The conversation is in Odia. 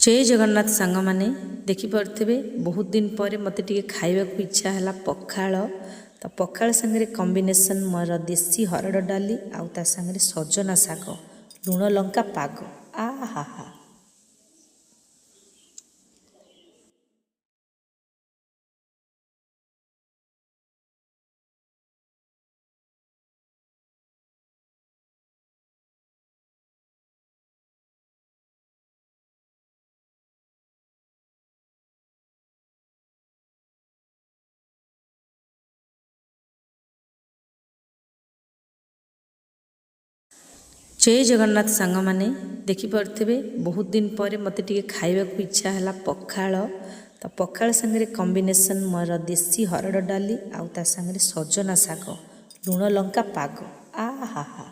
ଜୟ ଜଗନ୍ନାଥ ସାଙ୍ଗମାନେ, ଦେଖିପାରୁଥିବେ ବହୁତ ଦିନ ପରେ ମୋତେ ଟିକେ ଖାଇବାକୁ ଇଚ୍ଛା ହେଲା ପଖାଳ। ତ ପଖାଳ ସାଙ୍ଗରେ କମ୍ବିନେସନ୍ ମୋର ଦେଶୀ ହରଡ଼ ଡାଲି ଆଉ ତା ସାଙ୍ଗରେ ସଜନା ଶାଗ, ଲୁଣ ଲଙ୍କା ପାଗ। ଆ ହା ହା। ଜୟ ଜଗନ୍ନାଥ ସାଙ୍ଗମାନେ, ଦେଖିପାରୁଥିବେ ବହୁତ ଦିନ ପରେ ମୋତେ ଟିକେ ଖାଇବାକୁ ଇଚ୍ଛା ହେଲା ପଖାଳ। ତ ପଖାଳ ସାଙ୍ଗରେ କମ୍ବିନେସନ୍ ମୋର ଦେଶୀ ହରଡ଼ ଡାଲି ଆଉ ତା ସାଙ୍ଗରେ ସଜନା ଶାଗ, ଲୁଣ ଲଙ୍କା ପାଗ। ଆ ହା ହା।